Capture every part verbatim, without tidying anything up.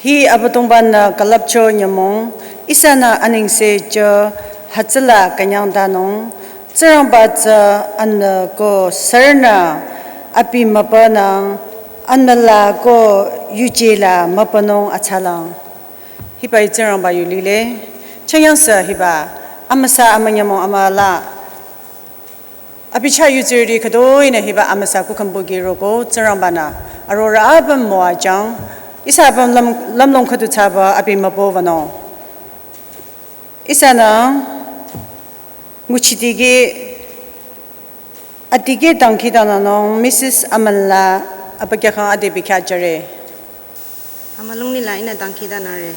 Hi Abüdongba-nü külüpcho nyümong, ihsanü anengse jü hütsüla künyangtanung, Tsingrangba tsü anü ko sürünü abi mübünang, anüla ko yujela mübünung atsalang. Hiba-i Tsingrangba yu lile, chünyangsü hiba, amüsa amünyümong amüla. Abi chah yutsirüti khütoi-nü hiba amüsa kukhümbuki roko Tsingrangba-nü arorüh apüm müwajüng, ihsa apüm lüm, lümlong khüdu thsaba abi mübü wünung. Ihsanü nguchidikeh, adikeh dangkhidangnangnung Missus Amanla abükyü khyang ade bikhyah jüre. Amülung nengla ihnü dangkhidangnangre.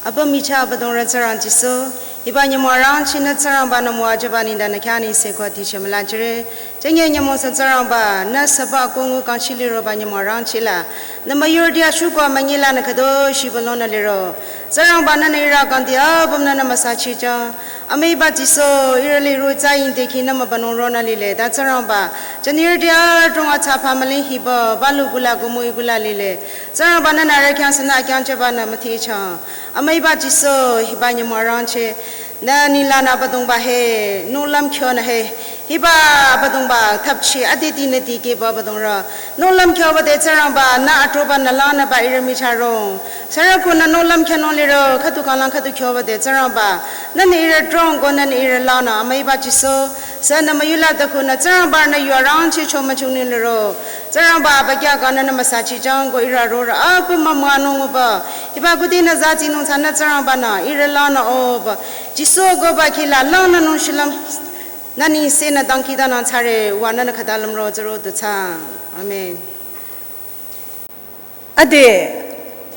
Abü michah Abüdongrü Tsingrang Jisu, hiba nyümong arangcheh nü Tsingrangba-nü müwajüba nengdang nü khyang anengse ko atichi müla jüre. Jengye nyümong sü Tsingrangba, nü süba ko ngu kangchi liroba nyümong arangcheh la, nü müyurüti ashuko amünyi lanü khüdu shibülonü liro. Tsingrangba nünü ihrü kangdi apüm nünü müsachijüng. Amüiba Jisu, ihrü lirü tsü yingdikeh nü mübünung ronü lile, ta Tsingrangba, jünirüti adrong atsapa müling hiba, balu kula ko müi kula lile. Tsingrangba nünü arüh khyang sünü akhyang jübanü müthichang. Amüiba Jisu, hiba nyümong arangcheh, nü nenglanü Abüdongba he, nung lümkyonü he, hiba Abüdongba thapchi aditi nü dikehba Abüdongrü. Nung lümkyoba de Tsingrangba, nü atroba nü langnüba ihrü michah rong. Sürü khunü nung lümkyonung liro, khüdu khanglang khüdu kyoba de Tsingrangba, nünü ihrü drong ko nünü ihrü langnü, amüiba Jisu, sünü müyula de khunü Tsingrangba nü yu arangcheh chomüchung nü liro. Tsingrangba abükyü khyang nünü müsachijüng ko ihrü rorüh apüm mümünung uba. Hiba kudinü zatsinung thsanü Tsingrangba nü ihrü langnü oba. Jisu koba khila langnünung shilüm. Nü nengsenü dangkhidangnang thsare, wa nünü khüta lümro tsüro du thsa. Amen. Ade,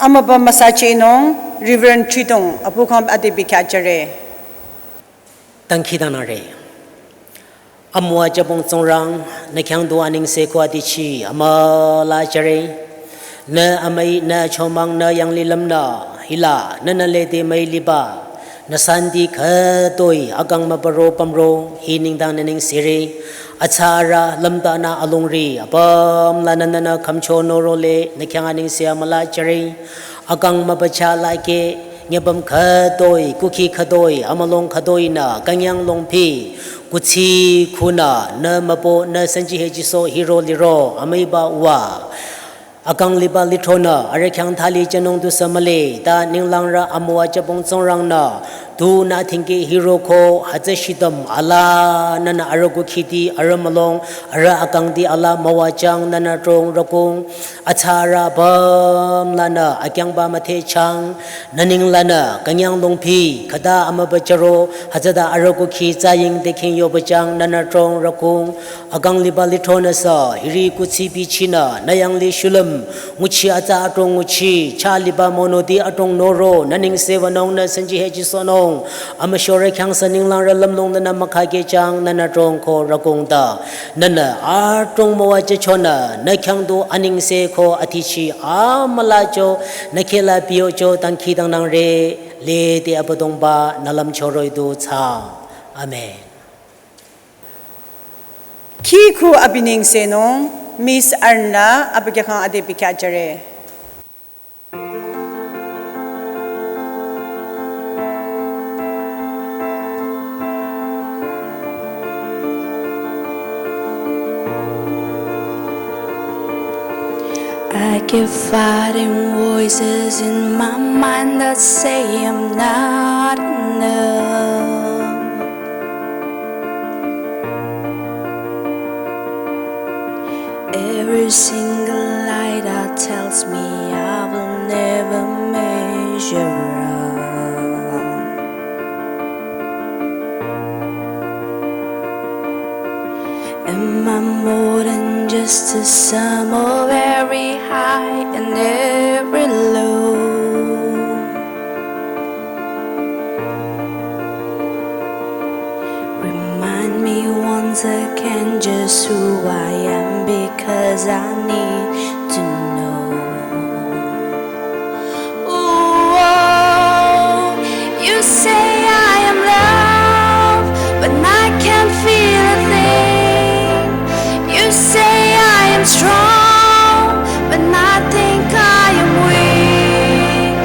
amübü müsachinung, Reverend Chidong, apu khyang ade bikhyah jüre. Dangkhidangnangre. Amüwajübong Tsingrang, nü khyang du anengse ko atichi amüla jüre. Nü amüi, nü achomang, nü yanglilüm nü, hila, nünü lede müi liba, nü santi khütoi, akang mübüro pümro, hi nengdang nü nengsere, atsarü, lümtanü alongri, apüm lanü nünü khümcho noro le, nü khyang anengse amüla jüre, akang mübücha lake, nyübüm khütoi, kukhi khütoi, amülong khütoi nü, künyang longpi, kuthsi khunü, nü mübü, nü sanji he Jisu hiro liro, amüiba wa. Akang liba lithronü, arüh khyang thali jünung tusü mühle, ta ninglangrü amüwajübong Tsingrang nü, tu nü thingki hiro ko, hütsü shitüm, ala, nünü arüh kukhiti, arüh mülong, arüh akangti ala müwajüng, nünü trong rükung, atsarü apüm lanü, akyangba müthehchang, nü nenglanü, künyang longpi, khüta amübü jüro, hütsüta arüh kukhi tsü yingdikeh yobajüng, nünü trong rükung, akang liba lithronü sü, hiri kuthsi bichinü, nü yanglih shulüm, nguchi atsa adrong nguchi, chah liba monoti adrong noro, nü nengse wünung nü sanji he Jisu nung, amüshorü khyang sü ninglangrü lümlong nünü mükhakehjüng, nünü trong ko rükung ta, nünü adrong müwajüchonü, nü khyang du anengse ko atichi amülacho, nü khehla biyocho dangkhidangnangre, lede Abüdongba nü lümcho roh-i du thsa. Amen. Khikhu abi nengsenung, Miss Arna, abükyü khyang ade bikhyah jüre. I keep fighting voices in my mind that say I'm not enough. Every single lie that tells me I will never measure up. Am I more than just the sum of every high and every low? Remind me once again just who I am, because I need to know. Oh, you say I am love, but I can't feel a thing. You say I am strong, but I think I am weak.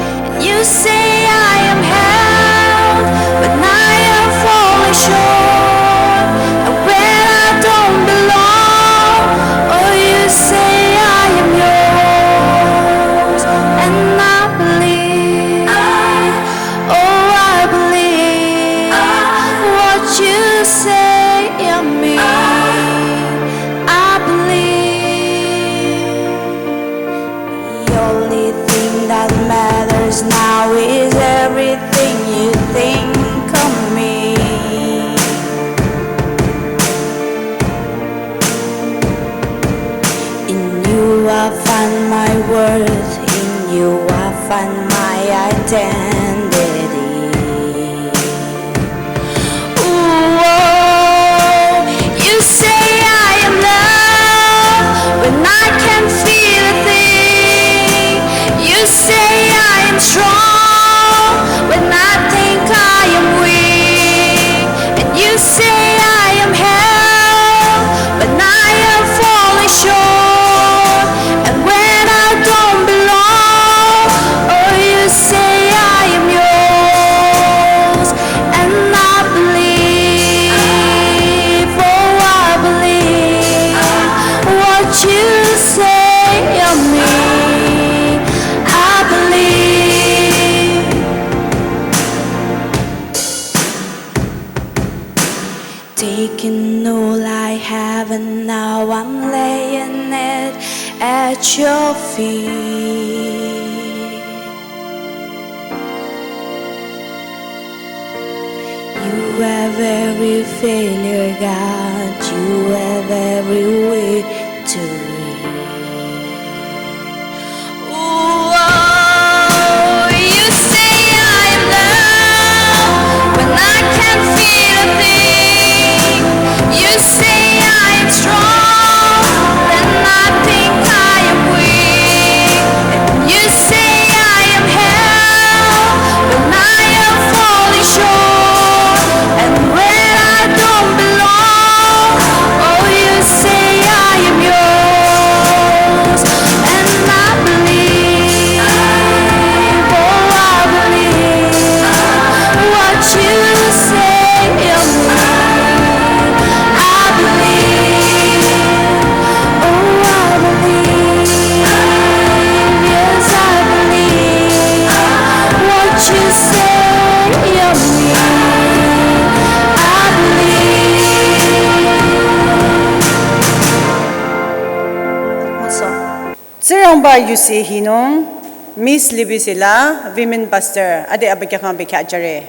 In you I find my identity. Ooh, oh, you say I am loved when I can't feel a thing. You say I am strong when I think I am weak. And you say I am held when I am falling short. And when I don't belong, oh, you say I am yours. And I believe, oh, I believe what you say of me. I believe. Taking all I have and now I'm laying it at your feet. You have every failure, God. You have every victory. Ooh, oh, you say I am loved when I can't feel a thing. You say I am strong when I think I am weak. You say I am held when I am falling short. And when I don't belong, oh, you say I am yours. And I believe, oh, I believe what you say of me. I believe, oh, I believe, yes, I believe what you say of me. I believe. Tsingrangba yusi hinung, Miss Libisila, Women Pastor, ade abükyü khyang bekhyah jüre.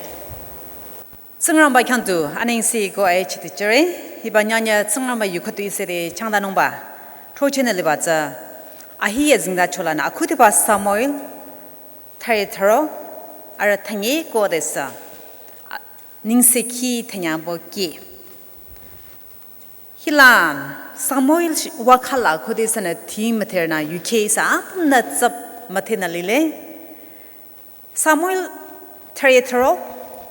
Tsingrangba khyang tu anengse ko aichiti jüre. Hiba nyanya Tsingrangba yu khüdu ihsa te changdanungba throchehna liba tsü, ahiya zingda chola nü akhudiba Samuel thüre thüro, arüh thünye ko desa, a, nengsekhi thünyangbo kih. Hila Samuel sh-, wakhala khode ihsanü thing müdher nü yukheh ihsa apümnü tsap müdhenü lile. Samuel thüre thüro,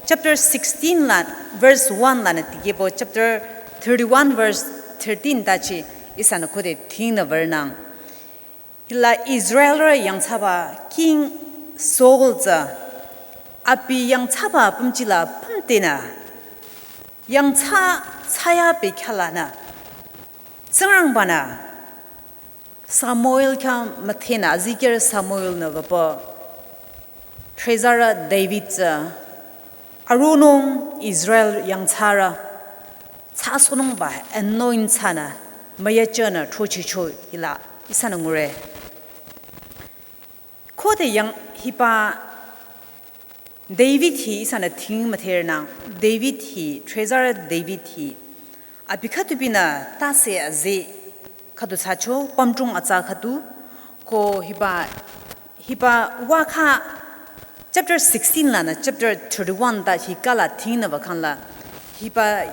chapter sixteen la, verse one lanü tikehbo chapter thirty-one verse thirteen tachi ihsanü khode thingnü würnang. Hila Israelrü yangthsaba King Saul tsü abi yangthsaba pümjila pümdenü yangthsa thsaya bekhyahlanü Tsingrangba-nü Samuel khyang müdhenü azikehrü Samuel-nü wüpü dhrezarü David tsü aronung Israel yangthsarü thsasohnungba anoint thsanü müyajünü throchehcho hila ihsanü ngure. Khode yang hiba David hi ihsanü thing müdher nü, David hi, dhrezarü David hi, abi khüdu binü tase aze khüdu thsacho, pümdrong atsa khüdu, ko hiba, hiba wakha chapter sixteen lanü chapter thirty-one ta hi kala thingnü wükhangla, hiba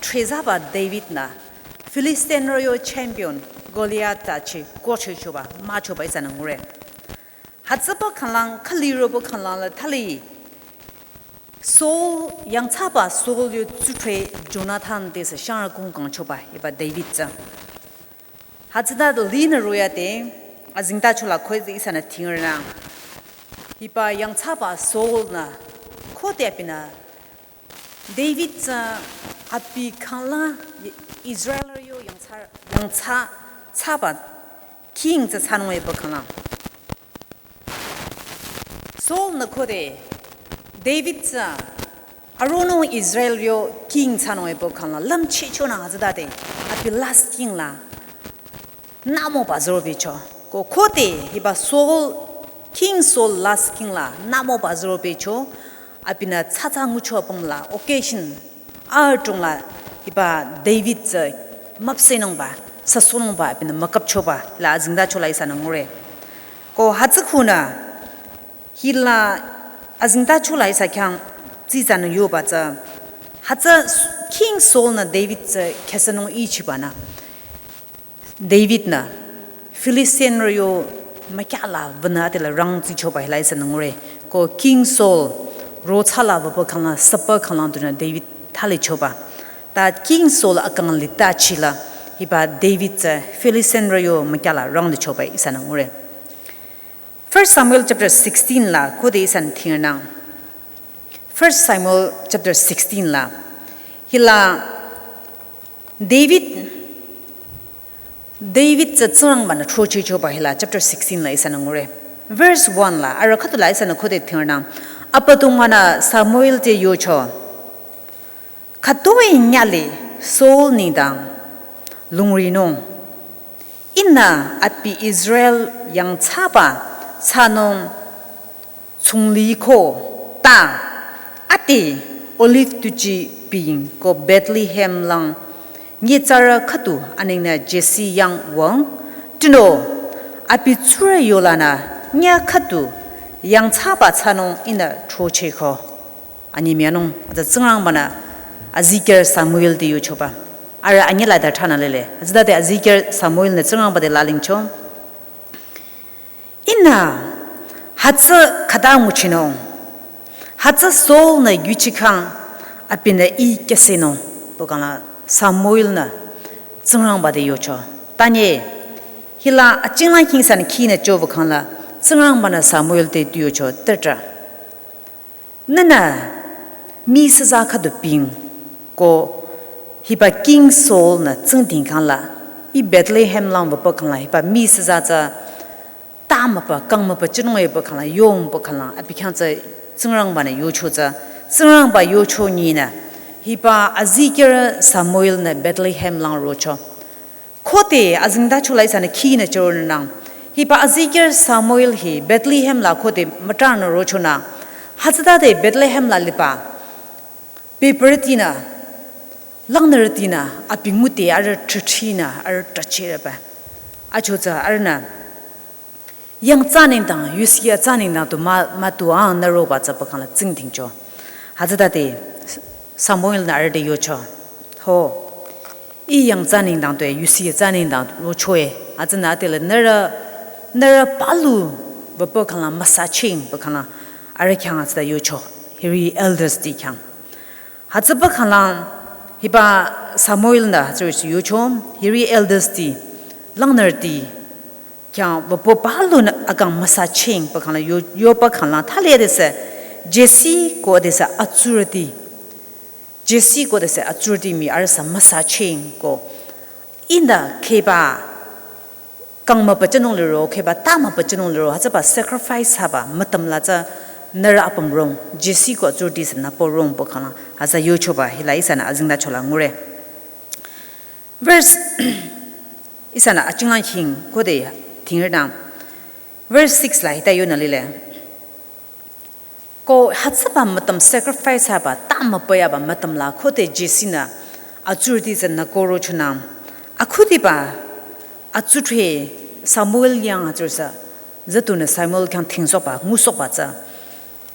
dhrezaba David-nü Filistinrü yo champion Goliath tachi kohchehchoba, müchoba ihsanü ngure. Hütsüba khanglang, khüli roba khanglang la thali Saul, yangthsaba Saul yo tsudhre Jonathan te sü shangrü kong kangchoba hiba David tsü. Hütsüta linü royade, azingda chola khode ihsanü thingrenang. Hiba yangthsaba Saul-nü khode abinü David tsü abi khangla Israel yo yangthsa, yangthsa thsaba king tsü thsanung epü khangla. Saul-nü khode David tsü aronung Israel yo king thsanung epü khangla lümchehchonü hütsütade abi last king la nümoba züro pehcho. Ko khode hiba Saul, King Saul last king la nümoba züro pehcho, abinü tsatsa ngucho apüm la occasion adrong la hiba David tsü müpsehnungba, süsohnungba abinü mükapchoba la azingda chola ihsanü ngure. Ko hütsü khunü hila azingtacho la ihsa khyang tsitsanü yoba tsü, hütsü King Saul-nü David tsü khyüsünung ichibanü, David-nü Philistine-rü yo mükyala wünü adela rangtsichoba hila ihsanü ngure. Ko King Saul ro tsala wüpü khangla süpü khanglang dunü David thalichoba. Ta King Saul akang lita chila hiba David tsü Philistine-rü yo mükyala rangtsichoba ihsanü ngure. First Samuel chapter sixteen la khode ihsanü thingnang. First Samuel chapter sixteen la hila David, David tsü Tsingrangba-nü throchehchoba hila chapter sixteen la ihsanü ngure. Verse one la arüh khüdu la ihsanü khode thingnang. Abüdongba-nü Samuel te yocho, khütoi nyale Saul nengdang lungrinung. Ihnü abi Israel yangthsaba thsanung chungli ko ta, ade olive tuji ping ko Bethlehem lang nyitsarü khüdu anengnü Jesse yang wüng, tunüo abi tsurü yolanü nyitsarü khüdu yangthsaba thsanung ihnü throchehko. Anyi mianung, hütsü Tsingrangba-nü azikehrü Samuel te yochoba. Arüh anyi la da thana lile. Hütsütade azikehrü Samuel-nü Tsingrangba te lalingcho. Ihnü hütsü khüta nguchinung. Hütsü Saul-nü yuchikhang abinü ih khyüsenung. Pü khangla Samuel-nü Tsingrangba te yocho. Tanye hila achinglang king ihsanü khinü choba khangla Tsingrangba-nü Samuel te tu yocho. Tütra. Nühnü mi süza khüdu ping ko hiba King Saul-nü tsingdhing khangla, ih Bethlehem lang wüpü khangla hiba mi süza tsü ta müpü, kang müpü, chinung epü khangla, yongpü khangla, abi khyang tsü Tsingrangba-nü yocho tsü, Tsingrangba yocho nyinü, hiba azikehrü Samuel-nü Bethlehem lang rocho. Khode azingtacho la ihsanü khinü chüronang. Hiba azikehrü Samuel hi Bethlehem la khode mütanü rochonü. Hütsütade Bethlehem la liba bebürütinü, langnürütinü, abi ngude arüh trüchinü, arüh trüchireba. Achotsü arühnü yangthsa nengdang, yusi atsa nengdang tu mah, mah tu ang nü roba tsü pü khangla tsingdhingcho. Hütsütade Samuel-nü arüh te yocho. Ho, ih yangthsa nengdang tu yusi atsa nengdang rochoe. Hütsünü adela nührü, nührü palu wüpü khangla müsaching pü khangla arüh khyang hütsüta yocho. Hiri elders ti khyang. Hütsüpü khangla hiba Samuel-nü hütsürüsü yocho, hiri elders ti, langnürüti, khyang wüpü palunü akang müsaching pü khangla yo, yopü khangla thali adesü, Jesse ko adesü atsurüti. Jesse ko adesü atsurüti mii arühsü müsaching ko. Ihnü kheba kang müpü chinung liro, kheba ta müpü chinung liro, hütsüba sacrifice thsaba mütüm la tsü nührü apüm rong, Jesse ko atsurütisü nüpü rong pü khangla, hütsü yochoba hila ihsanü azingtacho la ngure. Verse, ihsanü achinglang king khode thingrenang. Verse six la hita yonü lile. Ko hütsüba mütüm sacrifice thsaba ta müpü yaba mütüm la khode Jesse-nü atsurütisü nü ko rochonü. Akhudiba atsurüti Samuel yang atsurüsü zütunü Samuel khyang thingsohba, ngusohba tsü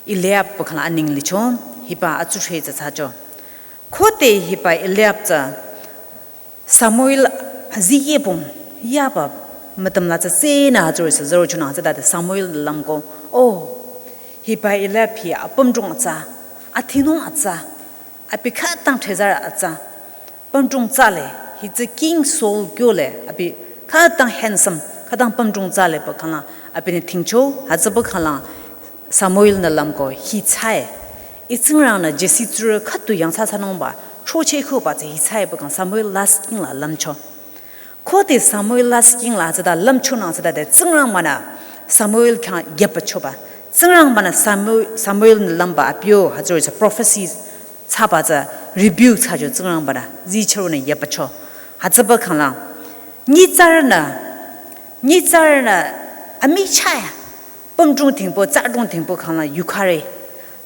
Eliab pü khangla aning licho, hiba atsurüti tsü thsacho. Khode hiba Eliab tsü Samuel azikeh pung yaba mütüm la tsü tsenü hütsürüsü zürochonü hütsütade Samuel lümko, oh, hiba Eliab hi apümdrong atsa, athinung atsa, abi khütang thezarü atsa, pümdrong tsale, hitsü King Saul kyole, abi khütang handsome, khütang pümdrong tsale pü khangla, abinü thingcho, hütsüpü khangla Samuel-nü lümko hi thsae. Ih Tsingrang-nü Jesse tsurü khüdu yangthsa thsanungba, throchehkoba tsü hi thsae pü khang Samuel last king la lümcho. Khode Samuel last king la hütsüta lümchonü hütsütade Tsingrangba-nü Samuel khyang yepüchoba. Tsingrangba-nü Samuel, Samuel-nü lümba apyo hütsürüsü prophecy thsaba tsü rebuke thsacho Tsingrangba-nü zichürünü yepücho. Hütsüpü khangla nyitsarünü, nyitsarünü amichah pümdrong thingpo, tsadrong thingpo khangla yukhare.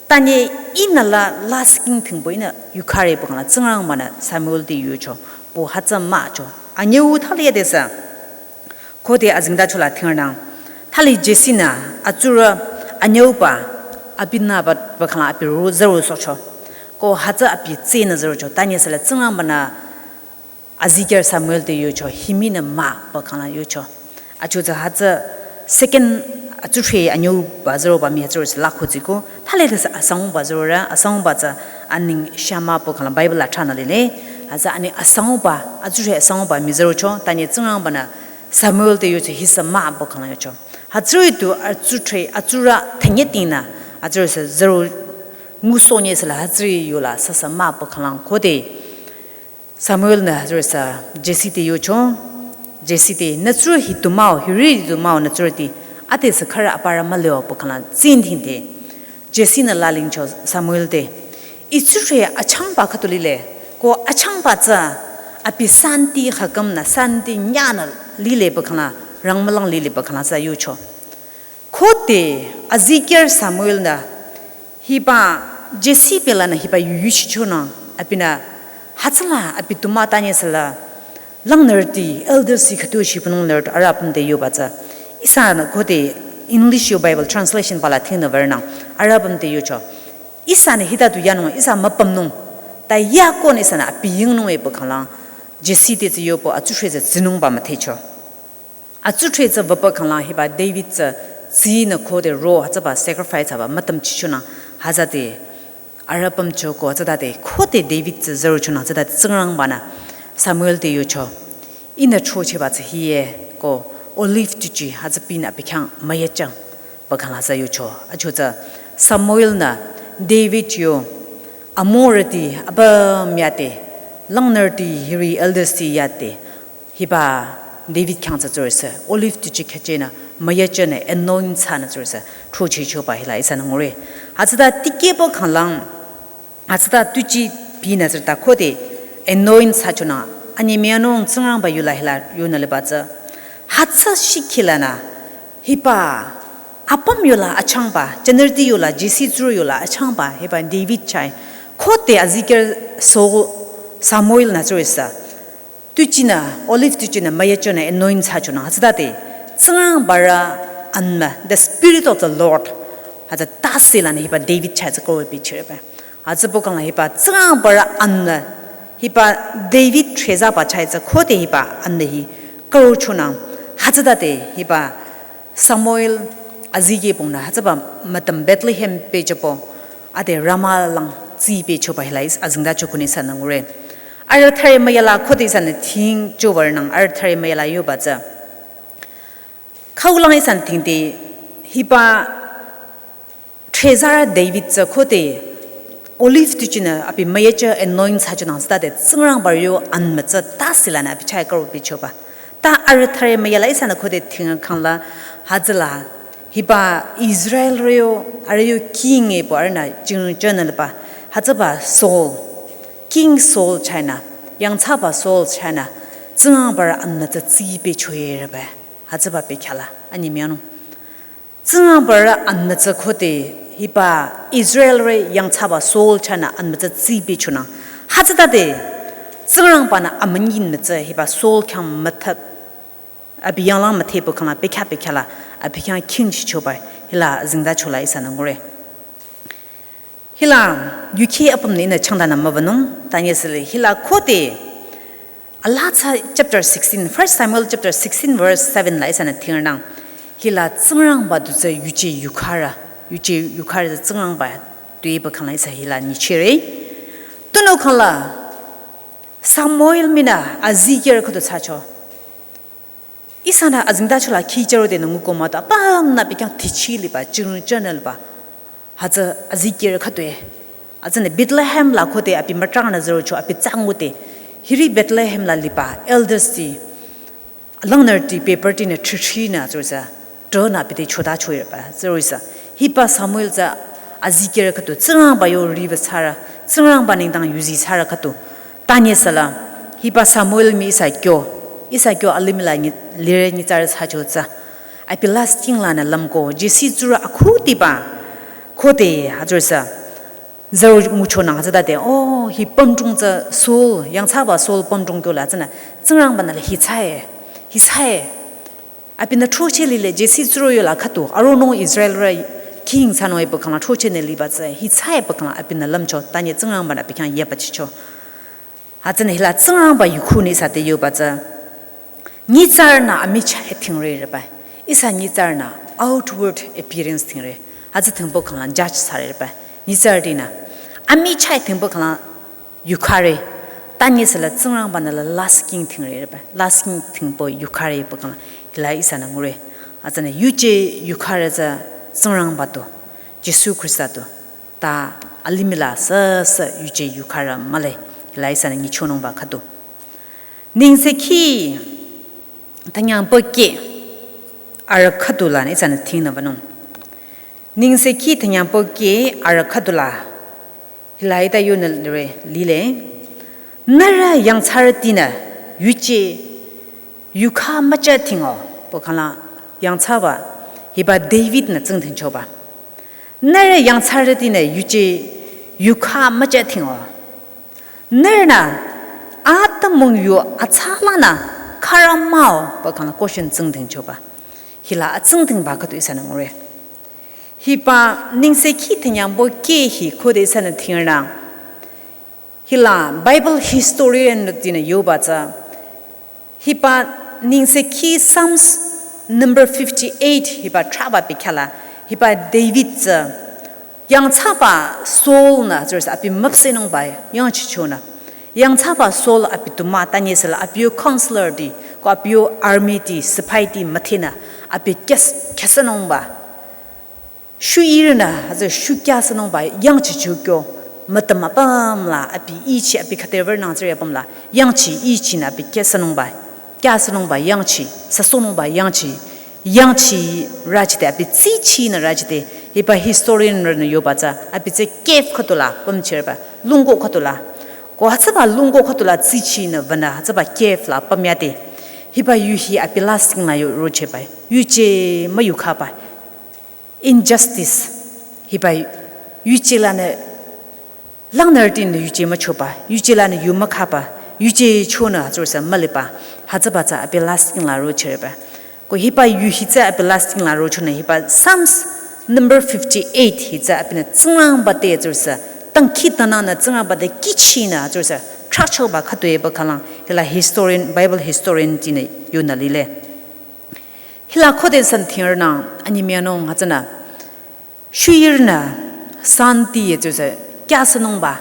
Tanye ihnü la last king thingpo ihnü yukhare pü khangla Tsingrangba-nü Samuel te yocho. Pü hütsü mücho. Anyüu thali adesü. Khode azingtacho la thingrenang. Thali Jesse-nü atsurü anyüuba Abinadab pü khanglang abi ro züro sohcho. Ko hütsü abi tsinü zürocho. Tanye süla Tsingrangba-nü Ezekiel Samuel te yocho, himinü mah pü khanglang yocho. Achu tsü hütsü second atsudhre anyüuba züroba mii hütsürü sü lakho tsiko. Thali te sü asangba zürorü, asangba tsü aning Shama pü khanglang Bible la thranü lile. Hütsü aning asangba, atsudhre asangba mii zürocho. Tanye Tsingrangba-nü Samuel te yocho, hi sü mah pü khanglang yocho. Hütsüri tu atsudhre, atsurü thanye tinü, hütsürü sü züro ngusoh nye süla hütsüri yola sü sü mah pü khanglang khode. Samuel-nü hütsürü sü Jesse te yocho, Jesse te, nü tsurü hi tu mah-o, hiri hi tu mah-o nü tsurüti, ade sü khürü aparü mülio pü khanglang tsingdhingde. Jesse-nü lalingcho Samuel te, ih tsurü achangba khüdu lile, ko achangba tsü abi santi khakümnü, santi nyanü lile pü khanglang, rangmülang lile pü khanglang tsü yocho. Khode Ezekiel Samuel-nü hiba Jesse pü lanü hiba yu yuchichonang, abinü hütsüla abi tu mah tanye süla langnürüti, elders-ti khüdu shibünung nürüti arüh apüm te yoba tsü. Ihsanü khode English yo Bible translation pü la thingnü würnang arüh apüm te yocho. Ihsanü hita tu yanung, ihsa müpümnung. Ta yakonü ihsanü abi yingnung-e pü khanglang Jesse te tsü yopü atsudhre tsü tsinungba müdhecho. Atsudhre tsü wüpü khanglang hiba David tsü tsinü khode ro hütsüba sacrifice thsaba mütümchichonang hütsüde arüh apüm choko hütsütade khode David tsü zürochonang hütsütade Tsingrangba-nü Samuel te yocho. Ihnü throchehba tsü hie ko olive tuji hütsü pinü abi khyang müyachang pü khanglang tsü yocho. Achu tsü Samuel-nü David yo amorüti apüm yade, langnürüti hiri elders-ti yade, hiba David khyang tsü tsurü sü olive tuji khyüchehnü, müyachonü anoint thsanü tsurü sü throchehchoba hila ihsanü ngure. Hütsüta tikehpü khanglang, hütsüta tuji pinü tsürüta khode anoint thsachonang, anyemüyanung Tsingrangba yola hila yonü liba tsü. Hütsü shikhi lanü hiba apüm yola achangba, jünirüti yola, Jesse tsurü yola achangba, hiba David chah-i. Khode Ezekiel Saul Samuel-nü tsurü sü tujinü, olive tujinü müyachonü anoint thsachonang hütsütade Tsingrangbarü anmü, the Spirit of the Lord, hütsü tase lanü hiba David chah-i tsü kowe bichirebe. Hütsüpü khanglang hiba Tsingrangbarü anmü, hiba David dhrezaba chah-i tsü khode hiba anmü hi karochonang hütsütade hiba Samuel azikehrünü hütsüba mütüm Bethlehem pehjüpü ade Rama lang tsipehchoba hila ihsa azengtacho konü ihsanü ngure. Arüh thüre müyala khode ihsanü thingcho würnang arüh thüre müyala yoba tsü. Khaulang ihsanü thingde hiba dhrezarü David tsü khode olive tujinü abi müyacho anoint thsachonang hütsütade Tsingrangbarü yo anmü tsü tase lanü abi chah-i karo bichoba. Ta arüh thüre müyala ihsanü khode thingkhangla hütsüla hiba Israelrü yo, arüh yo king-e pü arühnü jingchonü liba hütsüba Saul, King Saul chah-i nü, yangthsaba Saul chah-i nü, Tsingrangbarü anmü tsü tsipehchoyerebe. Hütsüba bekhyah la, anyemüyanung. Tsingrangbarü anmü tsü khode hiba Israelrü yangthsaba Saul chah-i nü anmü tsü tsipehchonang. Hütsütade Tsingrangba-nü amünyi anmü tsü hiba Saul khyang mütha, abi yanglang müthepü khangla bekhyah bekhyah la abi khyang king chichoba hila azengtacho la ihsanü ngure. Hila yukheh apümnü ihnü changdanü müwünung, tanye süle hila khode Alatsa chapter sixteen, First Samuel chapter sixteen verse seven la ihsanü thingrenang. Hila Tsingrangba du tsü yuje yukharü, yuje yukharü tsü Tsingrangba du epü khangla ihsa hila nyichehre. Tunüo khangla Samuel mii nü azikehrü khüdu thsacho. Ihsanü azengtacho la khicharo denü nguko mahdo, apümnü abi khyang thichi liba, chirung chanü liba. Hütsü azikehrü khüdu-e. Hütsünü Bethlehem la khode abi mütrangnü zürocho, abi tsangude. Hiri Bethlehem la liba elders ti, langnürüti, paper tinü, thrithi nü zürosa, tronü abi te chotachoyerba zürosa. Hiba Samuel tsü azikehrü khüdu, Tsingrangba yo riwü thsarü, Tsingrangba nengdang yuzi thsarü khüdu. Tanye süla, hiba Samuel mii ihsa kyo, ihsa kyo alimih la nyi, lire nyitsarü thsacho tsü. Abi lasting lanü lümko, Jesse tsurü akhudiba, khode hütsürüsa, züro nguchonang hütsütade, oh, hi pümdrong tsü Saul, yangthsaba Saul pümdrong kyo la tsünü, Tsingrangba-nü la hi thsae, hi thsae. Abinü throcheh lile Jesse tsuro yola khüdu, aronung Israelrü king thsanung epü khangla throcheh nü liba tsü, hi tsü epü khangla abinü lümcho, tanye Tsingrangbanü abi khyang yebachicho. Hütsünü hila Tsingrangba yukhunü ihsa te yoba tsü, nyitsarünü amichah tingre reba. Ihsa nyitsarünü outward appearance tingre. Hütsü tingpü khangla judge thsare reba. Nyitsarütinü amichah tingpü khangla yukhare. Tanye sela Tsingrangbanü la lasih king tingre reba. Lasih king tingpü yukhare pü khangla hila ihsanü ngure. Hütsünü yuje yukhare tsü Tsingrangba du, Jisu Khrista du. Ta alimih la süsü yuje yukharü mühle, hila ihsanü nyichonungba khüdu. Nengsekhi thanyangpü keh arü khüdu lanü ihsanü tingnü banung. Nengsekhi thanyangpü keh arü khüdu la, hila hita yonü lire lile. Nührü yangthsarütinü yuje yukha mücha tingo, pü khangla yangthsaba, hiba David-nü tsingdhingchoba. Nührü yangthsarütinü yuje yukha mücha tingo. Nührünü atümung yu atsalanü khürü mah-o, pü khangla question tsingdhingchoba. Hila atsingdhingba khüdu ihsanü ngure. Hiba nengsekhi thanyangpü keh hi khode ihsanü tingrünang. Hila Bible historian-tinü yoba tsü, hiba nengsekhi Psalms number fifty-eight hiba thraba bekhyah la, hiba David tsü yangthsaba Saul-nü tsürüsü abi müpsehnungba yangchichonü, yangthsaba Saul abi du mah, tanye sela abi yo counselor-ti, ko abi yo army-ti, sipaiti müdhenü abi kyas-, kyasanungba. Shu ihrünü hütsü shu kyasanungba yangchicho kyo, mütüm apüm la abi ichi abi khüte würnang tsüri apüm la yangchi ichinü abi kyasanungba, kyasanungba yangchi, süsohnungba yangchi, yangchi rüchide abi tsichinü rüchide, hiba historian-rünü yoba tsü abi tsü cave khüdu la pümchireba, lungko khüdu la. Ko hütsüba lungko khüdu la tsichinü wünü hütsüba cave la pümyade, hiba yu hi abi lasih king la yo rocheba, yuje müyukhaba. Injustice. Hiba yuje lanü langnürütinü yuje müchoba, yuje lanü yu mükhaba, yuje chonü hütsürüsü müliba, hütsüba tsü abi lasih king la rochireba. Ko hiba yu hi tsü abi lasih king la rochonü hiba Psalms number fifty-eight hi tsü abinü Tsingrangba te tsürüsü, dangkhidangnangnü Tsingrangba te kihchinü tsürüsü thrahchoba khüdu epü khanglang, hila historian, Bible historian-tinü yonü lile. Hila khode ihsanü tingrünang, anyemüyanung hütsünü, shu ihrünü santi ye tsürüsü kyasanungba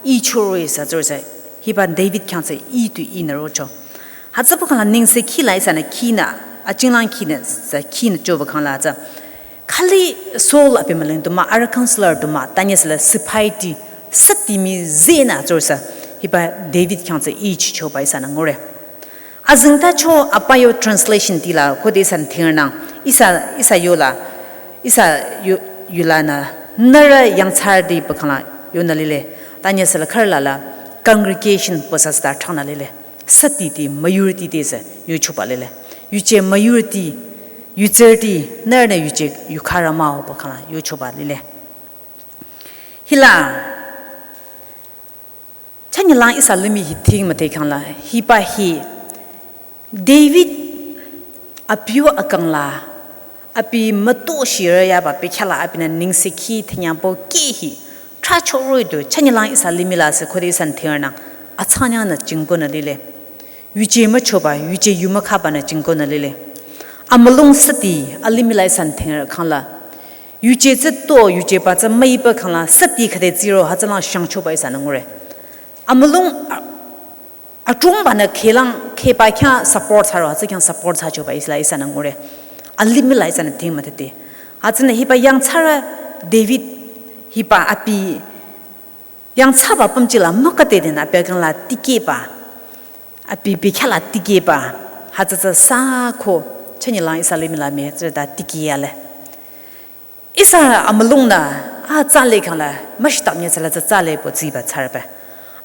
ichoro-i sü tsürüsü, hiba David khyang tsü i tu inü rocho. Hütsüpü khangla nengsekhi la ihsanü khinü, achinglang khinü sü khinü choba khangla tsü, khali Saul abi mülung du mah, arü counselor du mah, tanye sela sipaiti, süti mii zehnü tsürüsü, hiba David khyang tsü ichichoba ihsanü ngure. Azengtacho apa yo translation-ti la khode ihsanü tingrünang, ihsa, ihsa yola, ihsa yo, yolanü, nührü yangthsarüti pü khangla yonü lile, tanye sela khürü la la congregation pü sü süta thrangnü lile. Sütiti majority te sü yuchoba lile. Yuje majority, yuzerüti, nührünü yuje yukharü mah-o pü khangla yuchoba lile. Hila, chünyelang ihsa limih hi ting müdhe khangla, hiba hi David abi yo akang la, abi mütoh shirü yaba bekhyah la abinü nengsekhi thanyangpü keh hi thrahcho roh-i du, chünyelang ihsa limih la sü khode ihsanü tingrünang, athsanyangnü jingkonü lile. Yuje müchoba, yuje yu mükhabanü jingkonü lile. Amülung süti, alimih la ihsanü tingrü khangla, yuje tsü to, yujeba tsü müiba khangla, süti khüde tsiro, hütsülang shangchoba ihsanü ngure. Amülung a-, atrungbanü khehlang, khehba khyang support thsaro, hütsü khyang support thsachoba ihsa la ihsanü ngure. Alimih la ihsanü ting müdhede. Hütsünü hiba yangthsarü David, hiba abi yangthsaba pümji la müküde denü abi akang la tikehba, abi bekhyah la tikehba, hütsü tsü sü ko, chünyelang ihsa limih la mii tsü ta tikeh yale. Ihsa amülungnü, a tsale khangla, müshitap nye tsüla tsü tsale pü tsiba thsarübe.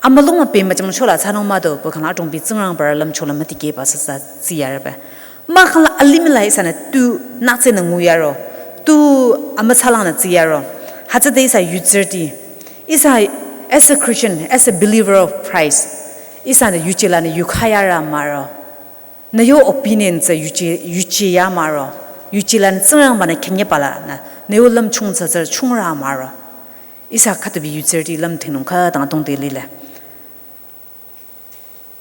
Amülung abi müchangcho la thsanung müdo pü khangla adrongbi Tsingrangba rü lümcho la mütikehba sü tsü tsiyarübe. Mahkhangla alimih la ihsanü tu nütsenü nguyaro, tu amütsalangnü tsiyaro. Hütsüde ihsa yuzerüti, ihsa as a Christian, as a believer of Christ, ihsanü yuje lanü yukhayarü müro. Nü yo opinion tsü yuje, yuje ya maro. Yuje lanü Tsingrangba-nü khenyepa lanü, nü yo lümchung tsü tsü chungra maro. Ihsa khütubi yuzerüti lümthingnung khütang tongte lile.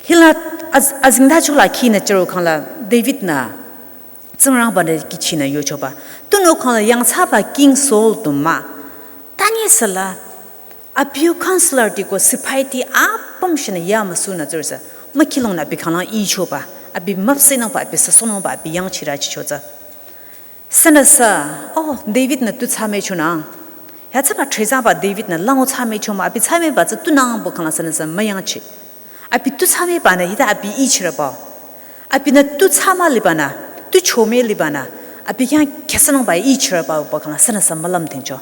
Hila az-, azingda chola khinü chüro khangla David-nü Tsingrangba-nü kihchinü yochoba. Tunüo khangla yangthsaba King Saul du mah. Tanyisüla abi yo counselorti ko sipaiti apüm shinü ya müsunü tsürüsü. Mükilongnü abi khanglang ichoba. Abi müpsehnungba, abi süsohnungba, abi yangchirü chichotsü. Sünüsü, oh, David-nü tu thsamechonang. Hütsüba thresaba David-nü lango thsamechoma, abi thsameba tsü tunangbo khangla sünüsü müyangchi. Abi tu thsamebanü hita abi ichirübao. Abinü tu thsama libanü, tu chome libanü, abi khyang khyasanungba ichirübao ba khangla sünüsü mülümthingcho.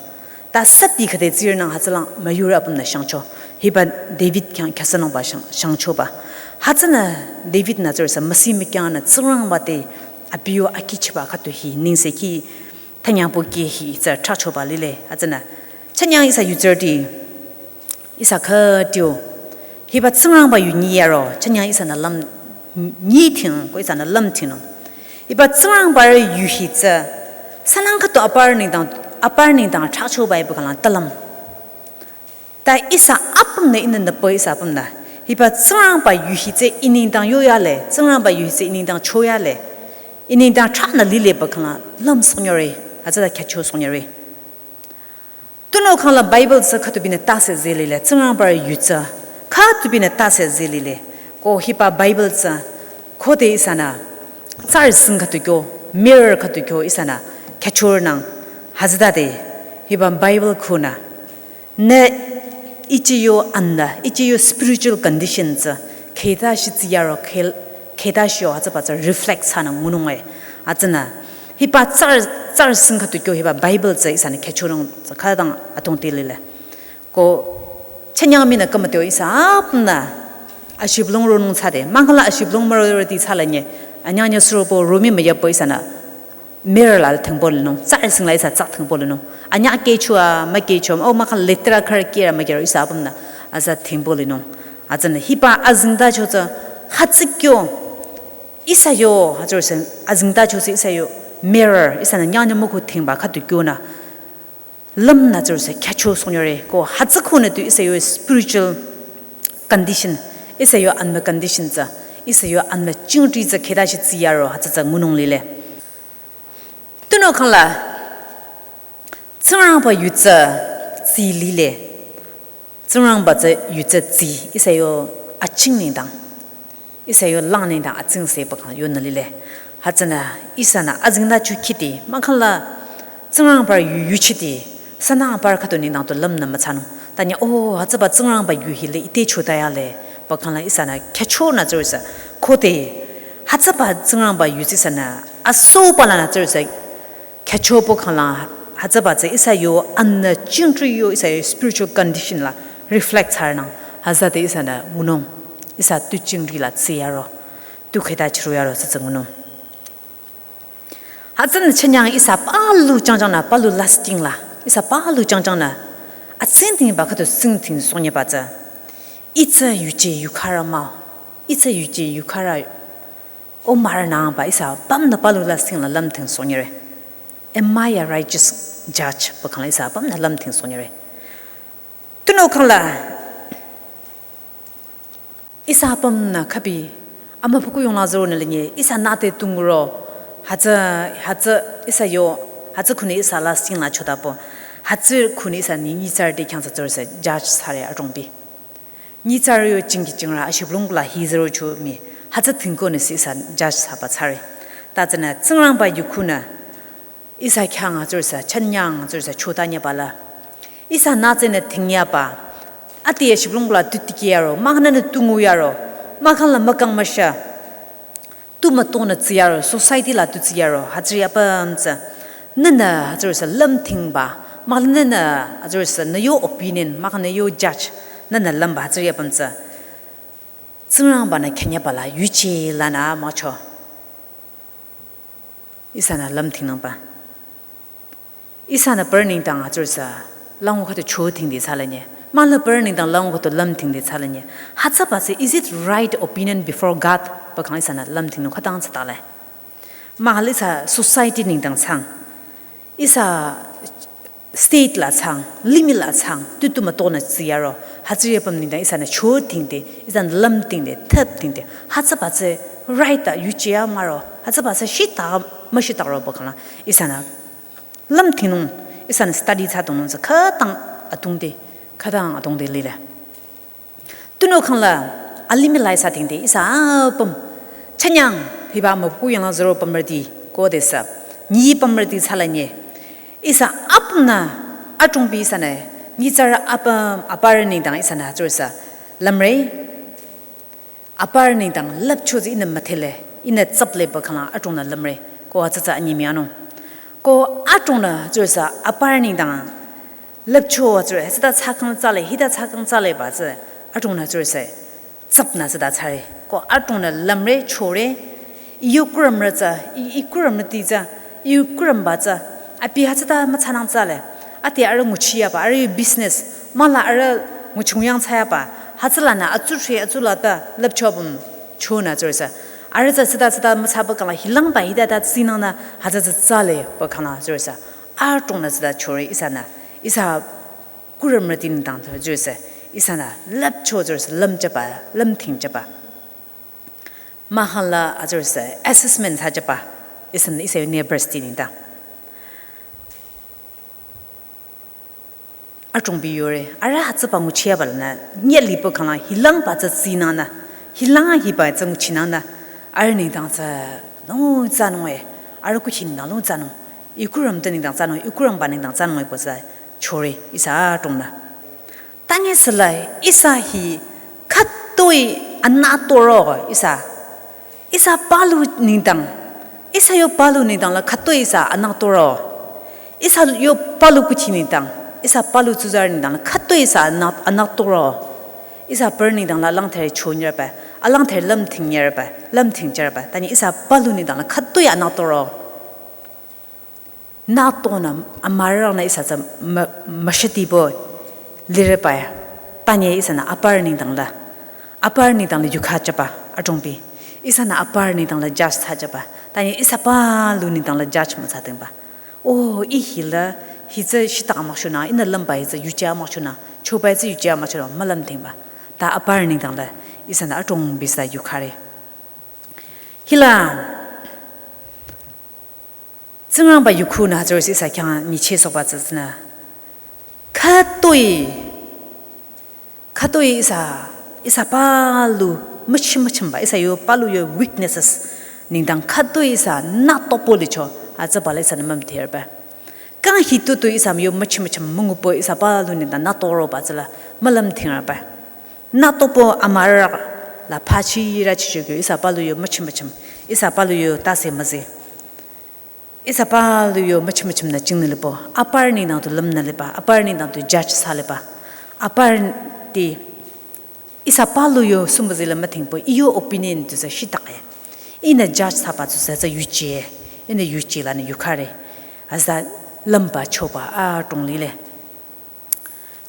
Ta süti khüde tsirünang hütsülang müyurü apümnü shangcho. Hiba David khyang khyasanungba shang, shangchoba. Hütsünü David-nü tsürüsü müsi mükyangnü Tsingrangba te abi yo akihchiba khütu hi nengsekhi thanyangpo kih hi tsü trahchoba lile. Hütsünü chanyang ihsa yuzerüti ihsa khütio. Hiba Tsingrangba yu nyi yaro, chanyang ihsanü lüm nyi thing, ko ihsanü lümthingnung. Hiba Tsingrangba yu hi tsü, sünang khütu aparü nengdang, aparü nengdang trahchoba ibu khanglang talüm. Ta ihsa apümnü inü nüpü ihsa apümnü. Hiba Tsingrangba yu hi tsü i nengdang yoyale, Tsingrangba yu hi tsü i nengdang choyale. I nengdang trahnü lile ba khangla lümsohnyore, hütsüta khyachosohnyore. Tunüo khangla Bible tsü khütubinü tase zelile, Tsingrangba yu tsü khütubinü tase zelile. Ko hiba Bible tsü khode ihsanü tsarü sing khütu kyo, mirror khütu kyo ihsanü khyachornang hütsütade hiba Bible khunü nü ichi yo anü, ichi yo spiritual condition tsü khüta shi tsiyaro khel-, khüta shi yo hütsüba tsü reflect thsanü ngununge. Hütsünü hiba tsarü, tsarü sing khütu kyo hiba Bible tsü ihsanü khyachonung tsü khütang atongte lile. Ko chanyang minü kümüteo ihsa apümnü ashibülung ronung thsade, mahkhangla ashibülung mürorüti thsala nye, anyang nye surobo romi müyapü ihsanü mirror la thingbo linung, tsarü singla ihsa tsak thingbo linung. Anyang kehchoa, mükehchoa, oh mahkhang letera khürü kehra mükehrü ihsa apümnü aza thingbo linung. Hütsünü hiba azingda cho tsü hütsü kyo ihsa yo, hütsürüsü azingda cho tsü ihsa yo mirror, ihsanü nyang nyümüku thingba khütu kyonü lümnü tsürüsü khyachosohnyore, ko hütsü khunü tu ihsa yo spiritual condition, ihsa yo anmü condition tsü, ihsa yo anmü chingri tsü khüta shi tsiyaro hütsü tsü ngunung lile. Tunüo khangla Tsingrangba yu tsü tsi lile. Tsingrangba tsü yu tsü tsi, ihsa yo aching nengdang, ihsa yo lang nengdang atsingse ba khang yonü lile. Hütsünü ihsanü azingda chu khiti, mahkhangla Tsingrangba yu yuchiti, sünang aparü khütu nengdang tu lümnü müthsanung. Tanya, oh, hütsüba Tsingrangba yu hile ite chotayale, ba khangla ihsanü khyachonü tsürüsü. Khode hütsüba Tsingrangba yu tsü ihsanü asoba lanü tsürüsü khyachopü khangla hütsüba tsü ihsa yo anü chingri yo ihsa yo spiritual condition la reflect thsarnang hütsüde ihsanü ngunung ihsa tu chingri la tsiyaro, tu khüta chiruyaro tsü tsü ngunung. Hütsünü chanyang ihsa palu changchangnü, palu lasting la, ihsa palu changchangnü atsingdhingba khütu tsingdhingsohnyeba tsü, ih tsü yuje yukharü mah-o, ih tsü yuje yukharü o mürünangba ihsa apümnü palu lasting la lümthingsohnyore. Am I a righteous judge ba khangla ihsa apümnü lümthingsohnyore. Tunüo khangla ihsa apümnü khübi amübükuh yongla züronü linye ihsa nüte tungro, hütsü, hütsü ihsa yo, hütsü khunü ihsa lasting la chotapü, hütsü khunü ihsa ni nyitsarü te khyang tsü tsürüsü judge thsare adrongbi. Nyitsarü yo chingki chingrü ashibülung kula hi zürocho mii, hütsü thingkonü si ihsa judge thsaba thsare. Ta tsünü Tsingrangba yu khunü ihsa khyang hütsürüsü, chanyang hütsürüsü chotanyeba la ihsa nütsenü thingyaba, ati ashibülung kula tu tikehro, mahkhang nünü tu nguyaro, mahkhangla mükang müsha tu mütongnü tsiyaro, society la tu tsiyaro, hütsüri apüm tsü nünü hütsürüsü lümthingba, mahkhang nünü hütsürüsü nü yo opinion, mahkhang nü yo judge, nünü lümba hütsüri apüm tsü Tsingrangba-nü khenyeba la yuje lanü mücho. Ihsanü lümthingnangba. Ihsanü aparü nengdang hütsürüsü lango khütu chothingde thsala nye. Mah la pürü nengdang lang khüdu lümthingde thsale nye. Hütsüba tsü, is it right opinion before God? Pü khang ihsanü lümthingnung khütang thsatale. Mah la ihsa society nengdang thsang, ihsa state la thsang, limih la thsang, tutu mütonü tsiyaro. Hütsüri apüm nengdang ihsanü chothingde, ihsanü lümthingde, thüpthingde, hütsüba tsü right a yuje mah ro, hütsüba tsü shita müshitaro pü khang ihsanü lümthingnung, ihsanü study thsadongnung tsü khütang adrongde, khütang adrongde lile. Tunüo khang la alimih la ihsa thingde, ihsa apüm chanyang hiba mübükuh yanglang zero pümrüti, khodesü nyi pümrüti thsale nye. Ihsa apümnü adrongbi ihsanü nyitsarü apüm aparü nengdang ihsanü hütsürüsü lümre. Aparü nengdang lüpcho tsü ihnü müdhele, ihnü tsüple pü khang la adrongnü lümre, ko hütsü tsü anyemüyanung. Ko adrongnü hütsürüsü aparü nengdang lüpcho hütsürü, hütsüta thsakhang thsale, hita thsakhang thsaleba tsü, adrongnü hütsürüsü tsüpnü hütsüta thsare. Ko adrongnü lümre, chore, I yo kurümrü tsü, I, I kurümrüti tsü, I kurümba tsü, abi hütsüta müthsanang thsale. Ade arüh nguchiyaba, arüh yo business, mah la arüh nguchiyang thsayaba, hütsülanü atsudhre atsula ta lüpcho apüm chonü hütsürüsü. Arüh tsü tsüta tsüta müthsaba khang la hilangba hita ta tsinangnü hütsü tsü thsale pü khang la hütsürüsü. Adrongnü tsüta chore ihsanü. Ihsa kurümrüti nengdang hütsürüsü. Ihsanü lüpcho hütsürüsü lümjüba, lümthingjüba. Mah la hütsürüsü assessment thsajüba, ihsanü ihsa yo neighbors ti nengdang. Adrongbi yore, arüh hütsüba nguchiyaba lanü, nyeli pü khang la hilangba tsü tsinangnü, hilang hiba tsü nguchinangnü, arüh nengdang tsü nung thsanung e, arüh kuchi nengdang nung thsanung, I kurüm te nengdang thsanung, I kurümba nengdang thsanung e pü tsü chore ihsa adrongnü. Tanyisüla ihsa hi khütoi anütoro ihsa. Ihsa palu nengdang. Ihsa yo palu nengdang la khütoi ihsa anütoro. Ihsa yo palu kuchi nengdang. Ihsa palu tsuzarü nengdang la khütoi ihsa anü-, anütoro. Ihsa pürü nengdang la alangthre chonyürba, alangthre lümthingyürba, lümthingjürba. Tanyi ihsa palu nengdang la khütoi anütoro. Nütonü amürarünü ihsa tsü mü-, müshitibo lireba ya. Tanyi ihsanü aparü nengdang la, aparü nengdang la yukhajüba adrongbi. Ihsanü aparü nengdang la judge thsajüba. Tanyi ihsa palu nengdang la judge müthsadingba. O, I hila, hi tsü shita mükshunü, ihnü lümba hi tsü yuje mükshunü, choba hi tsü yuje mükshunü, mülümdhingba. Ta aparü nengdang la ihsanü adrongbi tsü yukhare. Hila Tsingrangba yukhunü hütsürüsü ihsa khyang nyichehsohba tsü tsünü. Khütoi, khütoi ihsa, ihsa palu müchim müchimba, ihsa yo palu yo weaknesses nengdang khütoi ihsa nütobo licho, hütsüba la ihsanü mümdhingba. Kang hi tutu ihsa yo müchim müchim müngubo ihsa palu nengdang nütoroba tsüla mülümdhingba. Nütobo amürarü la phachi rachichokyo ihsa palu yo müchim müchim, ihsa palu yo tase müzi. Ihsa palu yo müchim müchimnü jingnü lipo, aparü nengdang tu lümnü liba, aparü nengdang tu judge thsa liba, aparü ti ihsa palu yo sumbazi la müdhingpo, I yo opinion tu tsü shitake. Ihnü judge thsaba tu tsü tsü yuje, ihnü yuje lanü yukhare. Hütsüta lümba choba adrong lile.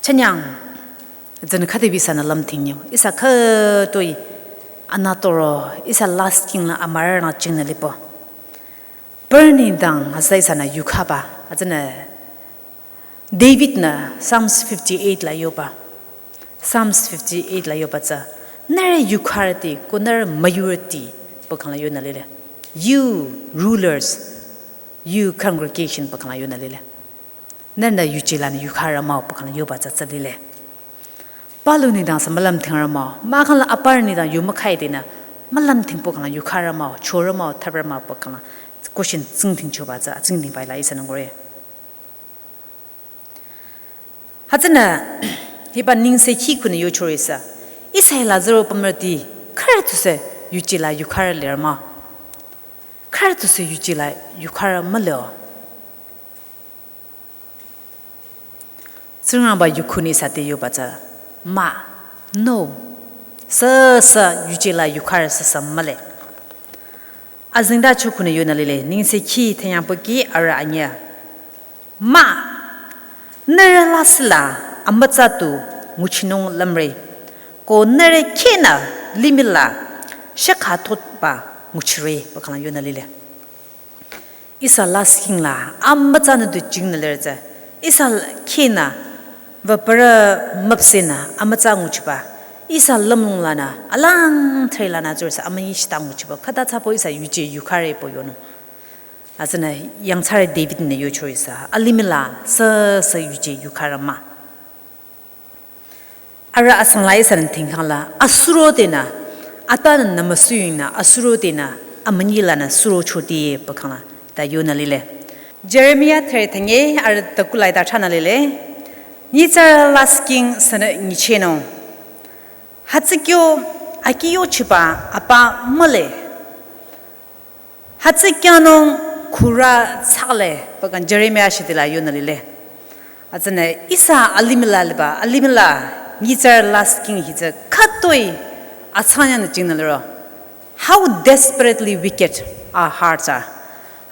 Chanyang, tsünü khüdebi ihsanü lümdhingnung. Ihsa khütoi anütoro, ihsa lasting la amürarünü jingnü lipo. Pürü nengdang hütsü ihsanü yukhaba, hütsünü David-nü Psalms fifty-eight la yoba. Psalms fifty-eight la yoba tsü, nührü yukharüti, ko nührü müyurüti, pü khang la yonü lile. You rulers, you congregation, pü khang la yonü lile. Nührünü yuje lanü yukharü mah-o pü khang la yoba tsü tsü lile. Palu nengdang sü mülümdhingrü mah-o. Mahkhang la aparü nengdang yo mükhaidinü mülümdhingpo khang la yukharü mah-o, chorü mah-o, thüprü mah-o pü khang la question tsingdhingchoba tsü, atsingdhingba hila ihsanü ngure. Hütsünü, hiba nengsekhi khunü yochorüsü, ihsa hila zero pümrüti, khürü tusü yuje la yukharü lirü mah-o. Khürü tusü yuje la yukharü mühle-o. Tsingrangba yukhunü ihsa te yoba tsü, mah, no. Süsü yuje la yukharü süsü mühle. Azengtacho khunü yonü lile, nengsekhi thanyang pohki arüh anyüh. Mah, nührü lasih la amütsa tu nguchinung lümre. Ko nührü khehnü limih la shakha thotba nguchire pü khangla yonü lile. Ihsa lasihking la amütsanü du jingnü liretsü. Ihsa khehnü wüpürü müpsehnü amütsa nguchiba. Ihsa lümlong lanü alang thre lanü tsürüsü amünyi shita nguchiba. Khüta thsapü ihsa yuje yukhare pü yonung. Hütsünü yangthsarü David-nü yocho ihsa alimih la süsü yuje yukharü mah. Arüh asang la ihsanü thingkhang la asuro tenü, atanü nümüsuyingnü asuro tenü, amünyi lanü surochoti pü khangla ta yonü lile. Jeremiah thüre thünye arüh taku la ita thsanü lile. Nyitsarü lasihking sünü nyichehnung. Hütsü kyo akhi yochiba apa mühle. Hütsü kyanung khürü tsale pü khang Jeremiah shitila yonü lile. Hütsünü ihsa alimih la liba, alimih la nyitsarü lasihking hi tsü khütoi atsanyanü jingnü liro. How desperately wicked our hearts are.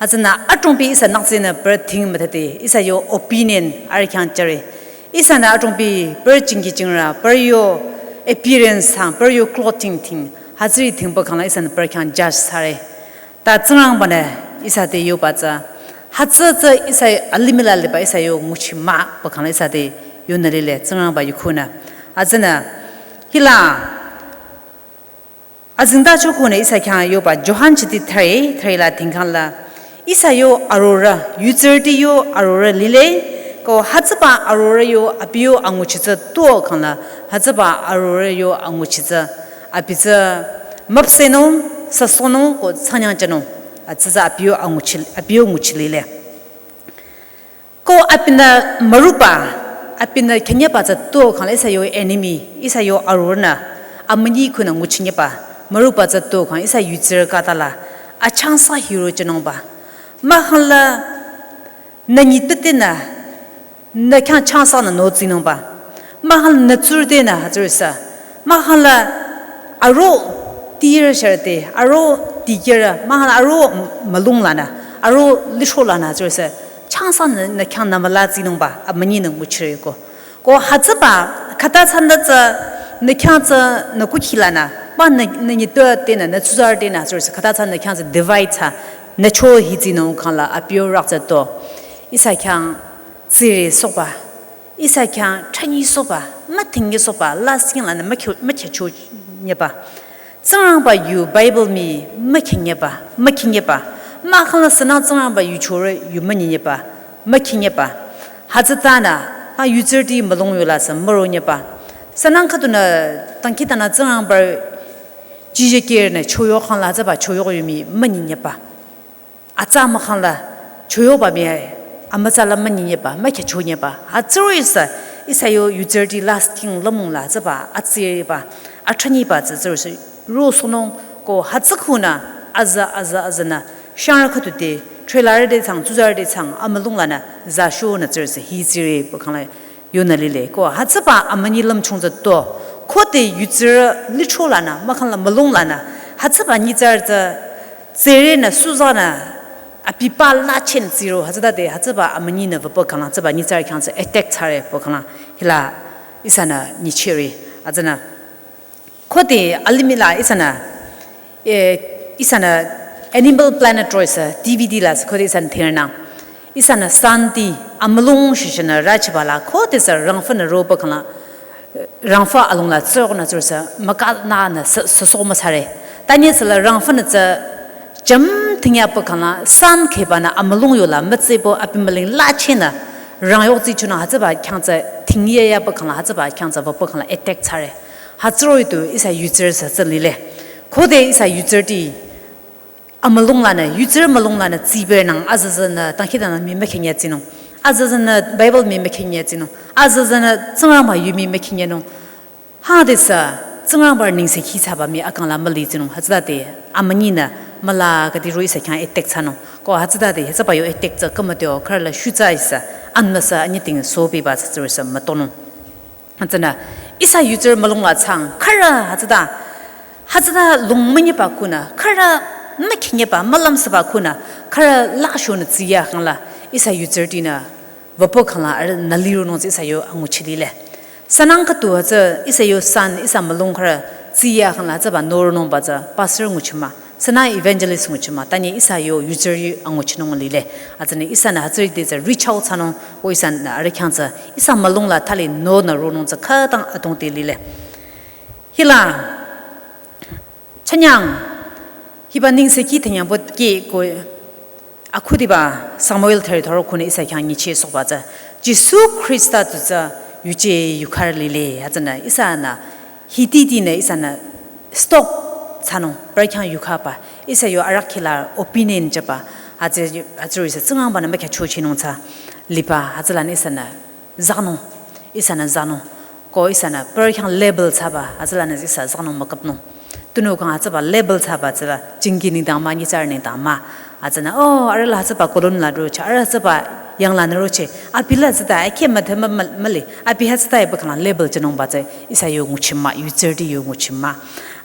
Hütsünü adrongpi ihsa nüktsünü pürü thing müthade, ihsa yo opinion arüh khyang jüre. Ihsanü adrongpi pürü jingki jingrü, pürü yo appearance thsang, pürü yo clothing thing, hütsüri thing pü khangla ihsanü pürü khyang judge thsare. Ta Tsingrangba-nü ihsa te yoba tsü, hütsü tsü ihsa alimih la liba ihsa yo nguchi mah pü khangla ihsa te yonü lile Tsingrangba yukhunü. Hütsünü hila azengtacho khunü ihsa khyang yoba Johan chiti thüre, thüre la thingkhang la ihsa yo arorüh, yutsürüti yo arorüh lile, ko hütsüba arorüh yo abi yo anguchi tsü tuo khangla, hütsüba arorüh yo anguchi tsü abi tsü müpsehnung, süsohnung, ko tsanyang jünung, hütsü tsü abi yo anguchi, abi yo nguchi lile. Ko abinü müruba, abinü khenyeba tsü tuo khangla ihsa yo enemy, ihsa yo arorühnü, amünyi khunü nguchinyeba, müruba tsü tuo khang ihsa yutsürü khütala, achangsa hiro jünungba. Mahkhangla nü nyi tütenü, nü khyang changsanü notsinungba. Mahkhangla nü tsurütenü hütsürüsü. Mahkhangla aro tirü shirüte, aro tikerü, mahkhangla aro mülung lanü, aro lithro lanü hütsürüsü. Changsanü nü khyang nü mülatsinungba, amünyinü nguchire ko. Ko hütsüba, khüta thsanü tsü, nü khyang tsü, nü kukhi lanü, ba nü, nü nyi tütenü, nü tsuzarütenü hütsürüsü, khüta thsanü khyang tsü divide thsa, nü cho hitsinung khangla, abi yo rükh tsü tuo. Ihsa khyang tsire sohba, ihsa khyang thanyi sohba, müdhingye sohba, lasihking lanü mükhe, mükhehcho nyeba. Tsingrangba yu Bible mii mükhenyeba, mükhenyeba. Mahkhangla sünang Tsingrangba yuchorü yu münyinyeba, mükhenyeba. Hütsütanü, ha yutsürüti mülung yola sü müronyeba. Sünang khüdunü dangkhidangnang Tsingrangba jiyü kehrünü choyo khangla hütsüba choyo yu mii münyinyeba. Atsa mahkhangla, choyoba mii, amütsa la münyinyeba, mükhehchonyeba. Hütsürü ihsa, ihsa yo yutsürüti lasihking lümung la tsüba, atsireba, athanyiba tsü tsürüsü, rosohnung ko hütsü khunü, aza, aza, azanü, shangrü khüdu te, threlarü te thsang, tsuzarü te thsang, amülung lanü, zashonü tsürüsü, hitsire pü khangla, yonü lile ko hütsüba amünyi lümchung tsü tuo. Khode yutsürü lithro lanü, mahkhangla mülung lanü, hütsüba nyitsarü tsü tsirenü, suzanü, abiba lachen tsiro, hütsütade, hütsüba amünyinü wüpü khangla, hütsüba nyitsarü khyang tsü attack thsare pü khangla, hila ihsanü nyichire, hütsünü. Khode alimih la ihsanü, eh, ihsanü Animal Planet roh-i sü D V D la sü khode ihsanü thirnang. Ihsanü sun ti amülung shishinü rüchiba la khode sü rangfünü roba khangla, rangfü alung la tsürkonü tsürüsü mükananü sü, süsoh müsare. Tanye süla rangfünü tsü jam thingya pü khangla sun kheba nü amülung yola mütsebo abi mülung lachenü rang yoktsi chunü hütsüba khyang tsü thingya ya pü khangla hütsüba khyang tsü wüpü khangla attack thsare. Hütsüroh-i tu ihsa yutsürü sü tsü lile. Khode ihsa yutsürüti amülung lanü, yutsürü mülung lanü tsibernang azazanü dangkhidangnang mii mükhenyetsinung. Azazanü Bible mii mükhenyetsinung. Azazanü Tsingrangba yu mii mükhenyenung. Hütsüde sü Tsingrangba nengsekhi thsaba mii akang la mülitsinung. Hütsütade amünyinü müla khüdi roh-i ihsa khyang attack thsanung. Ko hütsütade hütsüba yo attack tsü kümüteo khürüla shutsa ihsa anmüsa anyüding sobiba tsü tsürüsü mütonung. Hütsünü, ihsa yutsürü mülung la thsang, khürü hütsüta, hütsüta lung münyeba khunü, khürü mükhenyeba mülümseba khunü, khürü lashonü tsiya khangla, ihsa yutsürütinü, wüpü khangla arüh nü lironung tsü ihsa yo anguchi lile. Sünang khüdu hütsü ihsa yo san ihsa mülung khürü tsiya khangla hütsüba noronungba tsü pastor nguchima, sünang evangelist nguchima, tanyi ihsa yo yutsürü anguchinung lile. Hütsünü ihsanü hütsüri te tsü reach out thsanung, o ihsanü arüh khyang tsü ihsa mülung la thali nonü ronung tsü khütang atong te lile. Hila chanyang, hiba ningse ki thanyang bot ki ko akhudiba Samuel thari tharo khunü ihsa khyang nyicheh sokba tsü Jisu Khrista tu tsü yuje yukhar lile. Hütsünü ihsanü hititi nü ihsanü stop thsanung, parü khyang yukhaba, ihsa yo arüh khila opinion jüba, hütsü, hütsüri sü Tsingrangbanü mükyacho chinung tsü liba, hütsülanü ihsanü zanung, ihsanü zanung. Ko ihsanü parü khyang label thsaba, hütsülanü ihsa zanung müküpnung. Tunüo kang hütsüba label thsaba tsüba, jingki nengdang mah, nyitsarü nengdang mah. Hütsünü, oh, arüh la hütsüba colony la roche, arüh hütsüba yanglanü roche, abi la tsüta, ake müdhe mah, mah, mühle, abi hütsüta epü khangla label jünungba tsü, ihsa yo nguchima, yutsürüti yo nguchima.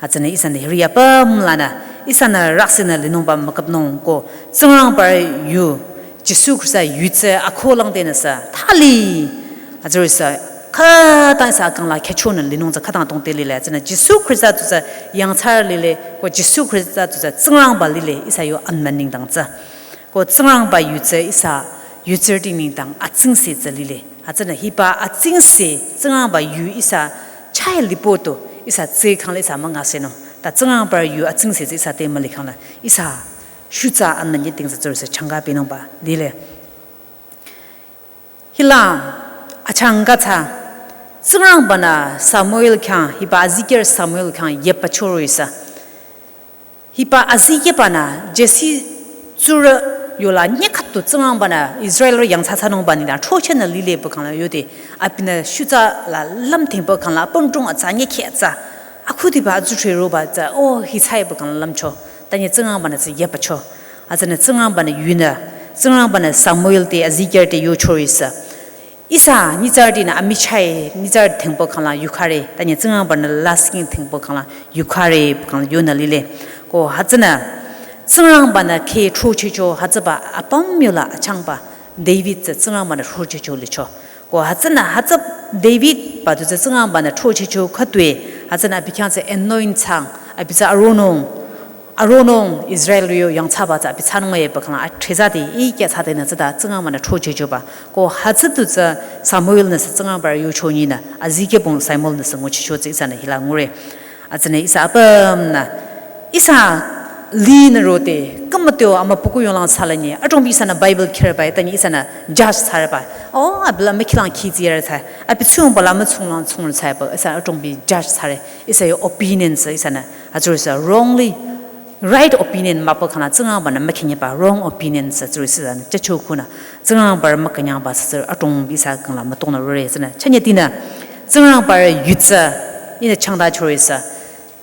Hütsünü ihsanü hiri apüm lanü, ihsanü raksinü linungba müküpnung ko, Tsingrangba yu, Jisu Khrista yu tsü akho langdenü sü thali. Hütsüri sü khütang ihsa kangla khyachonü linung tsü khütang tong te lile. Hütsünü Jisu Khrista tu tsü yangthsarü lile, ko Jisu Khrista tu tsü Tsingrangba lile, ihsa yo anmü nengdang tsü. Ko Tsingrangba yu tsü ihsa yutsürüti nengdang atsingse tsü lile. Hütsünü hiba atsingse Tsingrangba yu ihsa chah lipo to, ihsa tsü khangla ihsa müngasenung. Ta Tsingrangba yu atsingse tsü ihsa te müli khangla ihsa shutsa anmü nyiting tsü tsürü sü changka binungba lile. Hila achangka tsü Tsingrangbanü Samuel khyang, hiba azikehrü Samuel khyang yepachoro ihsa. Hiba azikehbanü Jesse tsurü yola nyi khüdu Tsingrangbanü Israelrü yangthsa thsanungba nengdang throchehnü lile pü khangla yode, abinü shutsa la lümthing pü khangla apümdrong atsa nyikhi atsa, akhudiba atsudhre roba tsü, oh, hi thsae pü khangla lümcho, tanyi Tsingrangbanü tsü yepacho. Hütsünü Tsingrangbanü yunü, Tsingrangbanü Samuel te azikehrü te yochoro ihsa. Ihsa nyitsarütinü amichah, nyitsarü thingpü khangla yukhare, tanyi Tsingrangbanü lasih king thingpü khangla yukhare pü khangla yonü lile. Ko hütsünü Tsingrangbanü kheh throchehcho hütsüba apüm yola achangba David tsü Tsingrangbanü throchehcho licho. Ko hütsünü hütsü Davidba tu tsü Tsingrangbanü throchehcho khütoi, hütsünü abi khyang tsü anoint thsang, abi tsü aronung, aronung Israel yo yangthsaba tsü abi thsanung ye pü khangla athezati ikya thsadenü tsüta Tsingrangbanü throchehchoba. Ko hütsü tu tsü Samuel nü sü Tsingrangba yocho nyinü, azikehbong Samuel nü sü nguchicho tsü ihsanü hila ngure. Hütsünü ihsa apümnü, ihsa linü rode, kümüteo amübükuh yonglang thsalanyi, adrongbi ihsanü Bible khereba, tanyi ihsanü judge thsareba. Oh, abi la mükhilang khi tsiyarü thsa, abi tsurongba la mütsuronglang tsurong thsaba, ihsa adrongbi judge thsare, ihsa yo opinion sü ihsanü, hütsürü sü wrongly, right opinion mah pü khangla Tsingrangbanü mükhinyiba wrong opinion sü tsürü sü ihsanü jücho khunü, Tsingrangba mükünyangba sü tsürü adrongbi ihsa kangla mütongnü rore tsünü. Chünye tinü, Tsingrangba yu tsü, ihnü changta chore sü,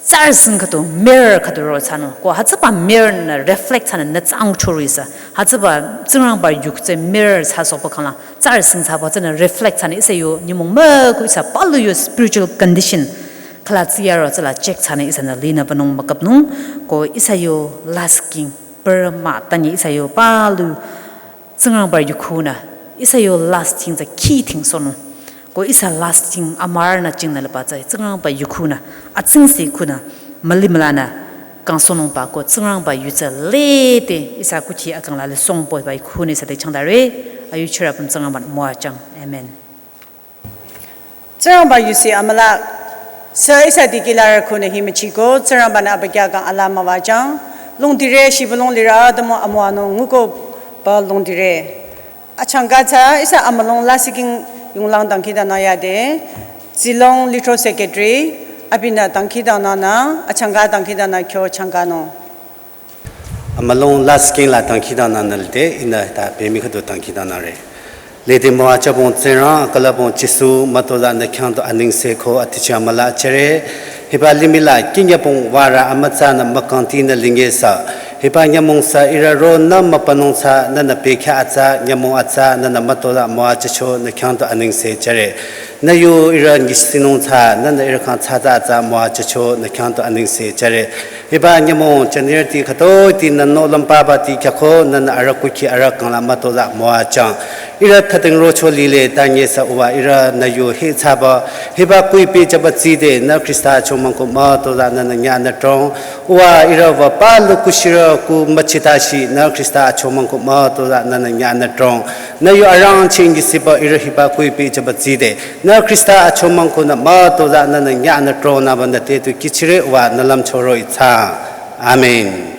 tsarü sing khüdu, mirror khüdu ro thsanung. Ko hütsüba mirror nü reflect thsanü nü tsang chore sü. Hütsüba Tsingrangba yu tsü mirror thsa sopü khangla, tsarü sing thsaba tsünü reflect thsanü ihsa yo nyümong müku ihsa palu yo spiritual condition khüla tsiyaro tsüla check thsanü ihsanü linü banung müküpnung. Ko ihsa yo lasih king, pürü mah tanyi ihsa yo palu Tsingrangba yu khunü, ihsa yo lasih king tsü khi thingsohnung. Ko ihsa lasih king amürünü jingnü liba tsü Tsingrangba yu khunü, atsingse khunü, müli mülanü kangsohnungba ko Tsingrangba yu tsü lede ihsa kukhi akang la lisongpü hiba yu khunü ihsa te changtare, ayuchirü apüm Tsingrangba müwajüng. Amen. Tsingrangba yusi amüla, sü ihsa dikehlarü khunü hi müchiko, Tsingrangbanü abükyü kang alaa müwajüng, longdire shibülung lirü atümung amüwanung nguko pü longdire. Achangka tsü ihsa amülung lasih king yonglang dangkhidangnang yade, Zilong Litro Secretary, abinü dangkhidangnangnü, achangka dangkhidangnang kyo changkanung. Amülung lasih king la dangkhidangnangnü lide, ihnü ta pemi khüdu dangkhidangnangre. Lede müwajübong Tsingrang, akülübong Jisu, mütola nü khyang tu anengse ko aticha müla jüre. Hiba limih la kinyabong warü amütsanü mükangtinü linge sü. Hiba nyümong sü ihrü ronü mübünung tsü nühnü bekhyah atsa, nyümong atsa, nühnü mütola müwajücho nü khyang tu anengse jüre. Nü yu ihrü nyisinung tsü, nühnü ihrü khyang tsatsa atsa müwajücho nü khyang tu anengse jüre. Hiba nyümong jünirüti khütoi ti nü nohlüm papa ti kyakho nünü arüh kukhi arüh kangla mütozah müwajüng. Ihrü thüding rocho lile ta nyesa uwa ihrünü yu hitsaba. Hiba kuipi jüba tside nü Khrista achomang ko mütozah nünü nyanü trong. Uwa ihrü wü palu kushirü ku müchitashi nü Khrista achomang ko mütozah nünü nyanü trong. Nü yu arangcheh nyisiba ihrü hiba kuipi jüba tside. Nü Khrista achomang ko nü mütozah nünü nyanü trong nüba nü te tu kichire uwa nü lümcho roh-i thsa. Amen.